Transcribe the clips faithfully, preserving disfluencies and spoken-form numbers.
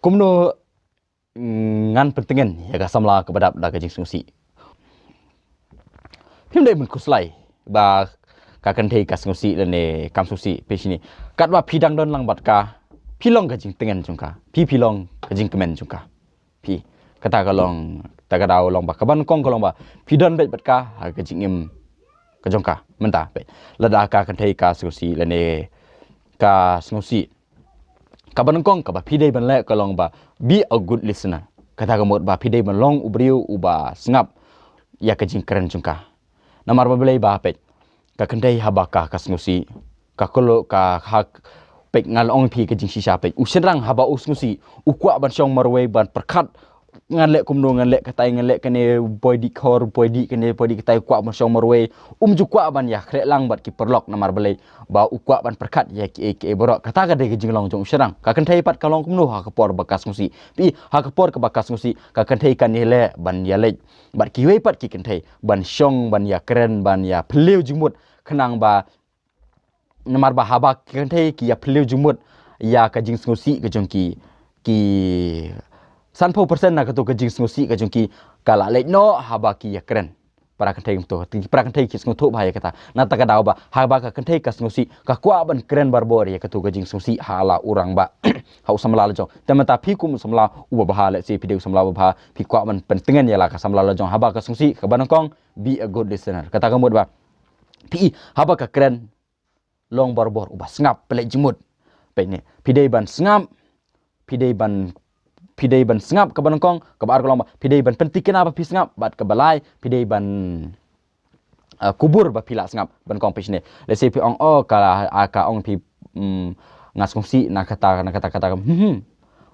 Kumno ngan pyntngen ïa ka samla kaba dap da ka jingsngewsih. Phim dei ban khuslai ba ka kynthei ka sngewsih lane kam sngewsih phi shini. Katba phi dang don lang bad ka, phi long ka jingtngen jong ka. Phi phi long ka jingkmen jong ka. Phi, kata ka long, kata ka daw long ba kaba nyngkong ka long ba phi don beit bad ka ha ka jingim ka jong ka. Mynta beit, lada ka kynthei ka sngewsih lane ka sngewsih, kaba nyngkong kaba phi dei ban leh ka long ba be a good listener. Kata ka mut ba phi dei ban long u briew uba sngap ïa ka jingkren jong ka. Namar ba balei ba peit, ka kynthei haba ka ka sngewsih, ka kolo ka ha, peit, ngan ong phi ka jingshisha, peit, u shynrang haba u sngewsih u kwah ban shong marwei ban pyrkhat, ngan leh kumno, ngan leh katai, ngan leh kane, boi dih khor, boi dih kane, boi dih katai, u kwah ban shong marwei. Um ju kwah ban ïakhreh lang bad ki paralok, namar balei ba u kwah ban pyrkhat ïa kiei kiei baroh. Kata ka dei ka jinglong jong u shynrang. Ka kynthei pat ka long kumno ha ka por ba ka sngewsih? Phi, ha ka por kaba ka sngewsih, ka kynthei kan ïaleh ban ïaleit bad kiwei pat ki kynthei ban shong, ban ïakren, ban ïaphylliew jingmut, khnang ba, namar ba haba ki kynthei ki ïaphylliew jingmut ïa ka jingsngewsih ka jong ki, ki sanphew percent na kato ka jingsngewsih ka jong ki ka la leit noh haba ki ïakren. Para kynthei kumto, para kynthei ki sngewthuh bha ïa kata. Na kata ka daw ba haba ka kynthei ka sngewsih, ka kwah ban kren barabor ïa kato ka jingsngewsih ha la u rangbah, ha u samla la jong. Te mynta phi kum u samla uba bha, let's say phi dei u samla uba bha, phi kwah ban pyntngen ïa la ka samla la jong haba ka sngewsih, kaba nyngkong, be a good listener. Kata ka mut ba phi, haba ka kren, long barabor uba sngap, pynleit jingmut. Peit ne, phi dei ban sngap, phi dei ban, phi dei ban sngap, kaba nyngkong. Kaba ar ka long ba phi dei ban pynthikna ba phi sngap, bad kaba lai phi dei ban, ah, kubur ba phi la sngap. Ban kong phi shne, let's say phi ong, oh, ka, ah, ka ong phi, mm, nga sngewsih na kata, na kata, kata, hmm, hmm.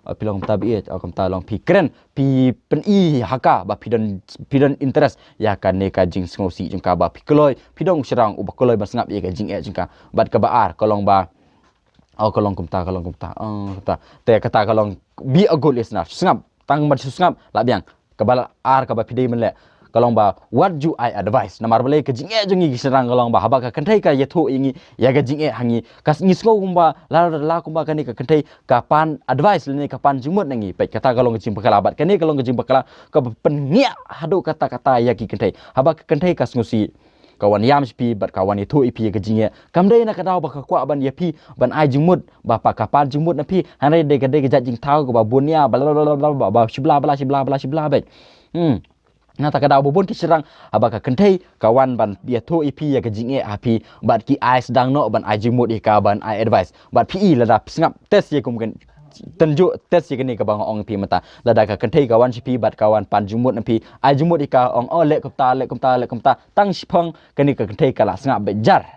Ah, phi long kumta beit, ah, kumta long, phi kren, phi pyni ha ka ba phi don, phi don interest ïa kane ka jingsngewsih jong ka, ba phi kloi, phi don u shynrang uba kloi ban sngap ïa ka jingeh jong ka. Bad kaba ar ka long ba, oh, ka long kumta, ka long kumta, oh, kumta. Te kata ka long, be a good listener. Sngap, tang ban shu sngap la biang. Kaba ar kaba phi dei ban leh ka long ba, what do I advise? Namar balei ka jingeh jong ngi ki shynrang ka long ba haba ka kynthei ka ïathuh ïa ngi ïa ka jingeh ha ngi, ka ngi sngew kumba la, la kumba kane ka kynthei ka pan advice lane ka pan jingmut na ngi. Peit, kata ka long ka jingbakla, bad kane ka long ka jingbakla kaba pynngiah haduh katta katta ïa ki kynthei. Haba ka kynthei ka sngewsih, ka wan ïam sha phi bad ka wan ïathuh ïa phi ïa ka jingeh, kam dei na ka daw ba ka kwah ban ïa phi, ban ai jingmut, ba pat ka pan jingmut na phi. Hynrei dei ka, dei ka jait jingthaw kaba bun ïa, bla bla bla bla bla, ba shibla bla, shibla bla, shibla beit. Hmm. Na kata ka daw ba bun ki shynrang, haba ka kynthei ka wan ban ïathuh ïa phi ïa ka jingeh ha phi, bad ki ai sdang noh ban ai jingmut ïa ka, ban ai advice. Bad phi i, lada phi sngap, test ïa kum kan, tynjuh, test ïa kane kaba nga ong ïa phi mynta. Lada ka kynthei ka wan sha phi bad ka wan pan jingmut na phi, ai jingmut ïa ka, ong, oh, leh kumta, leh kumta, leh kumta, tang shiphang kane ka kynthei ka la sngap beit jar.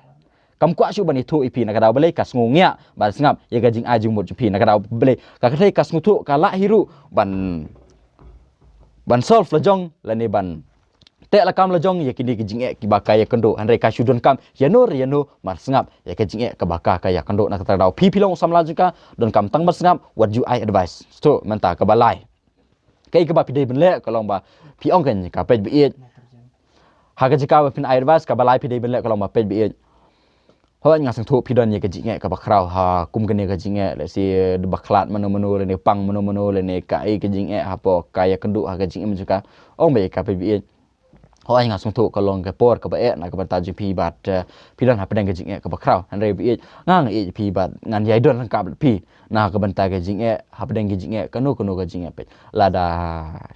Kam kwah shuh ban ïathuh ïa phi, na ka daw balei, ka sngewsih ban sngap ïa ka jingai jingmut jong phi. Na ka daw balei, ka kynthei ka sngewthuh, ka lah hi ruh ban, ban solve la jong lane ban teh lakam la jong ïa kine ki jingeh kiba ka ïakynduh. Hynrei ka shu donkam ïano re ïano ban sngap ïa ka jingeh kaba ka, ka ïakynduh. Na kata ka daw phi, phi long u samla jong ka, donkam tang ban sngap, what do I advise? To, mynta kaba lai. Kaei kaba phi dei ban leh ka long ba phi ong kane ka, peit beit. Ha ka jaka ba phin ai advice, kaba lai phi dei ban leh ka long ba, peit beit. Hooid, nga sngewthuh phi don ïa ka jingeh kaba khraw ha kum kane ka jingeh, let's say, da ba khlad mano mano lane pang mano mano lane kaei ka jingeh hapoh ka ïakynduh ha ka jingim jong ka. Ong beit ïa ka, peit beit. Hooid, nga sngewthuh ka long ka por kaba eh na ka bynta jong phi bad, eh, phi don hapdeng ka jingeh kaba khraw. Hynrei beit, nga, nga ïeit ïa phi bad ngan ïai don ryngkat bad phi na ka bynta ka jingeh, hapdeng ka jingeh, kano kano ka jingeh, peit. Lada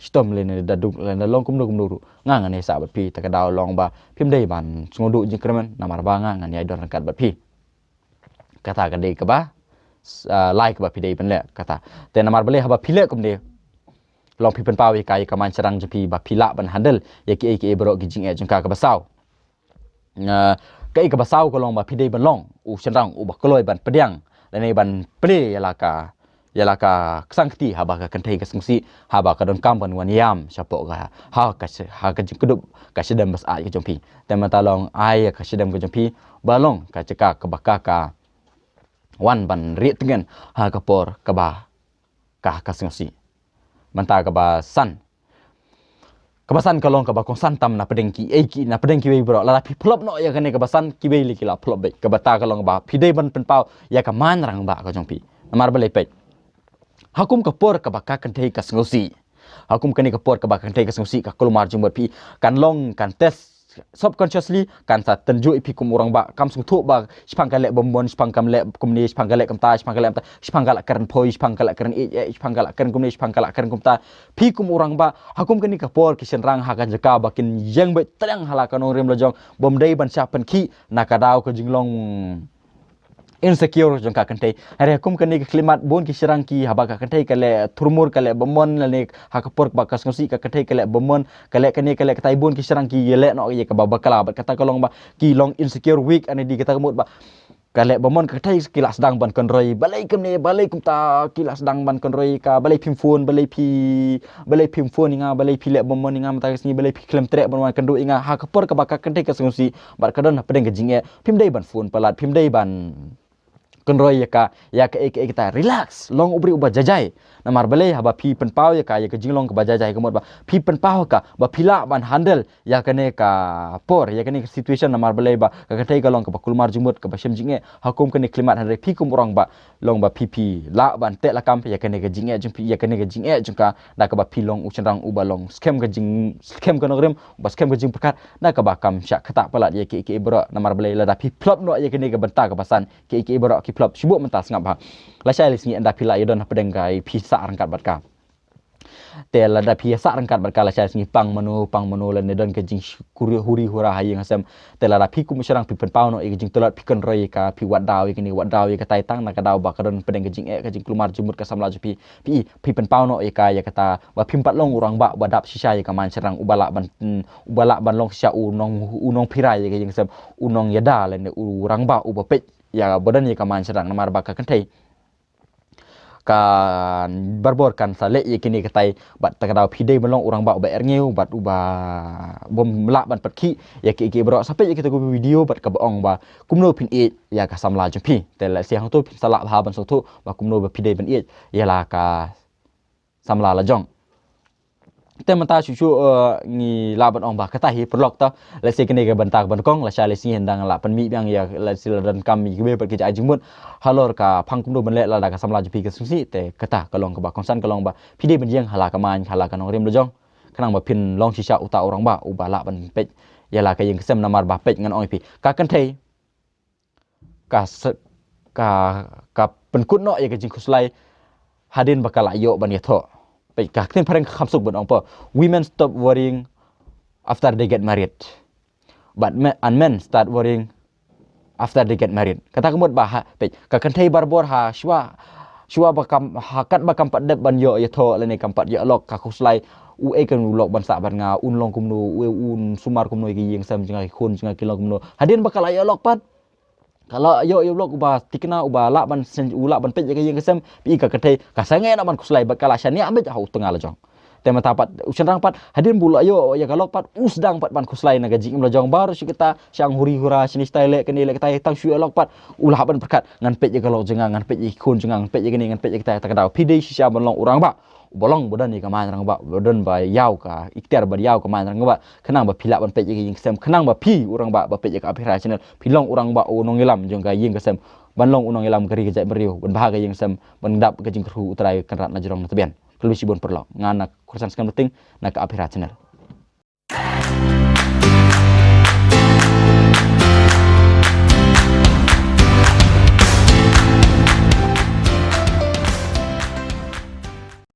shitom lane da duk lane da long kumno kumno ruh, nga ngan ïai sah bad phi. Ta ka daw long ba phim dei ban sngewduh jingkyrmen, namar ba nga ngan ïai don ryngkat bad phi. Kata ka dei kaba, ah, lai kaba phi dei ban leh kata. Te namar balei, haba phi leh kumne, long phi pynpaw ïa ka, ïa ka main shynrang jong phi ba phi lah ban handle ïa kiei kiei baroh ki jingeh jong ka. Kaba saw, ah, kaei kaba saw ka long ba phi dei ban long u shynrang uba kloi ban pdiang lane ban plie ïa la ka, ïa la ka ksang kti haba ka kynthei ka sngewsih, haba ka donkam ban wan ïam shapoh ka, ha ka shi-, ha ka jingkdup ka shadem ba sah ka jong phi. Te mynta long ai ïa ka shadem ka jong phi ba long ka jaka kaba ka, ka wan ban rieh tngen ha ka por kaba ka, ka sngewsih. Mynta kaba san. Kaba san ka long kaba kongsan tam na pdeng kiei ki, na pdeng kiwei baroh. Lada phi phlop noh ïa kane kaba san, kiwei lei ki la phlop beit. Kaba ta ka long ba phi dei ban pynpaw ïa ka main rangbah ka jong phi. Namar balei, peit, Ha kum ka por kaba ka kynthei ka sngewsih. Ha kum kane ka por kaba ka kynthei ka sngewsih, ka kulmar jingmut phi, kan long, kan test subconsciously, kan sa tynjuh ïa phi kum u rangbah. Kam sngewthuh ba shaphang ka leh bymman, shaphang ka leh kumne, shaphang ka leh kumta, shaphang ka leh kumta, shaphang ka la kren phoi, shaphang ka la kren ïeit, shaphang ka la kren kumne, shaphang ka la kren kumta. Phi kum u rangbah, ha kum kane ka por ki shynrang ha ka jaka ba kin ïeng beit tyrang ha la ka nongrim lajong, bym dei ban shah pynkhih na ka daw ka jinglong insecure jong ka kynthei. Hynrei ha kum kane ka khyllipmat bun ki shynrang ki, haba ka kynthei ka leh thurmur, ka leh bymman, lane ha ka por ba ka sngewsih ka kynthei ka leh bymman, ka leh kane, ka leh katai, bun ki shynrang ki leh noh ïa kaba bakla, bad kata ka long ba ki long insecure, weak, ane di kata ka mut ba ka leh bymman ka kynthei ki la sdang ban kynroi, balei kumne, balei kumta, ki la sdang ban kynroi ka, balei phim phone, balei phi, balei phim phone ïa nga, balei phi leh bymman ïa nga mynta ka sngi, balei phi khlem treh ban wan kynduh ïa nga. Ha ka por kaba ka kynthei ka sngewsih bad ka don hapdeng ka jingeh, phim dei ban phone palat, phim dei ban kynroi ïa ka, ïa ka, ïa ka, ïa kata. Relax, long u briew uba jai jai. Namar balei? Haba phi pynpaw ïa ka, ïa ka jinglong kaba jai jai, ka mut ba phi pynpaw ka ba phi lah ban handle ïa kane ka por, ïa kane ka situation. Namar balei? Ba ka kynthei ka long kaba kulmar jingmut, kaba shem jingeh ha kum kane ka khyllipmat. Hynrei phi kum u rangbah, long ba phi, phi lah ban teh lakam ïa kane ka jingeh jong phi, ïa kane ka jingeh jong ka, da kaba phi long u shynrang uba long skhem ka jing, skhem ka nongrim, uba skhem ka jingpyrkhat, da kaba kam shah ktah palat ïa kiei kiei baroh. Namar balei? Lada phi phlop noh ïa kane ka bynta kaba san, kiei kiei baroh ki phlop. Shu buh mynta, sngap bha. Lashai lashisngi ynda phi lah ïadon hapdeng ka, phi sah ryngkat bad ka. Te lada phi sah ryngkat bad ka, lashai lashisngi pang mano, pang mano, lane don ka jingkuri, huri hura ha ïing ha sem. Te lada phi kum u shynrang phi pynpaw noh ïa ka jingtlot, phi kynroi ïa ka, phi wad daw ïa kane, wad daw ïa katai, tang na ka daw ba ka don hapdeng ka jingeh, ka jingkulmar jingmut ka samla jong phi, phi, phi pynpaw noh ïa ka, ïa kata, ba phim pat long u rangbah uba dap shisha ïa ka man shynrang, uba lah ban, mm, uba lah ban long shisha u nong, u nongpyrshah ïa ka ïing sem, u nongïada, lane u rangbah uba peit ïa, ba don ïa ka man shynrang. Namar ba ka kynthei kan barabor kan sa leh ïa kine katai, bad ta ka daw phi dei ban long u rangbah uba erngiw, bad uba bym lah ban pynkhih ïa kiei kiei baroh. Sa peit ïa kita ki video bad kaba ong ba kumno phin ïeit ïa ka samla jong phi. Te lehse hangto phin sa lah bha ban sngewthuh ba kumno ba phi dei ban ïeit ïa la ka samla lajong. Te mynta shuh shuh, eh, ngi lah ban ong ba kata hi paralok, ta lehse kane ka bynta kaba nyngkong, lashai lashisngi hynda nga lah pynmih biang ïa, lehse la donkam ïa kiwei pat ki jait jingmut halor ka phang kumno ban leh lada ka samla jong phi ka sngewsih. Te kata ka long kaba kongsan, ka long ba phi dei ban ïeng ha la ka main, ha la ka nongrim lajong, khnang ba phin long shisha uta u rangbah uba lah ban peit ïa la ka ïing ka sem. Namar ba peit, ngan ong ïa phi, ka kynthei ka se-, ka, ka pynkut noh ïa ka jingkhuslai hadien ba ka la ïoh ban ïathoh. Peit, ka ktien phareng ka kham suk ban ong ba, "Women stop worrying after they get married, but me-, and men start worrying after they get married." Kata ka mut ba ha, peit, ka kynthei barabor ha shuwa, shuwa ba kam, ha katba kam pat dep ban ïoh ïathoh lane kam pat ïoh lok, ka khuslai, "U ei kan u lok ban sah bad nga, un long kumno, u ei un sumar kumno ïa ka ïing sem jong nga, ki khun jong nga ki long kumno." Hadien ba ka la ïoh lok pat, ka la ïoh, ïoh lok uba thikna, uba lah ban sen-, u lah ban peit ïa ka ïing ka sem, phi, ka kynthei ka sangeh noh ban khuslai bad ka la shaniah beit ha u tnga lajong. Te mynta pat u shynrang pat, hadien ba u la ïoh ïa ka lok pat, u sdang pat ban khuslai na ka jingim lajong. Baroh shi katta shang huri hura, shane shatai, leh kane leh katai, tang shu ïoh lok pat u lah ban pyrkhat, "Ngan peit ïa ka lok jong nga, ngan peit ïa ki khun jong nga, ngan peit ïa kane, ngan peit ïa katai." Ta ka daw phi dei shisha ban long u rangbah uba long, ba don ïa ka main rangbah, ba don, ba ïaw ka iktiar, ba ïaw ka main rangbah, khnang ba phi lah ban peit ïa ka ïing ka sem, khnang ba phi u rangbah ba peit ïa ka Abhirai Channel, phi long u rangbah u nongïalam jong ka ïing ka sem, ban long u nongïalam ka ri ka jaitbynriew, ban bha ka ïing ka sem, ban dap ka jingkyrkhu U Trai Kynrad na jrong na tbian. Khublei shibun paralok. Nga na Khristan Skhem Luting, na ka Abhirai Channel.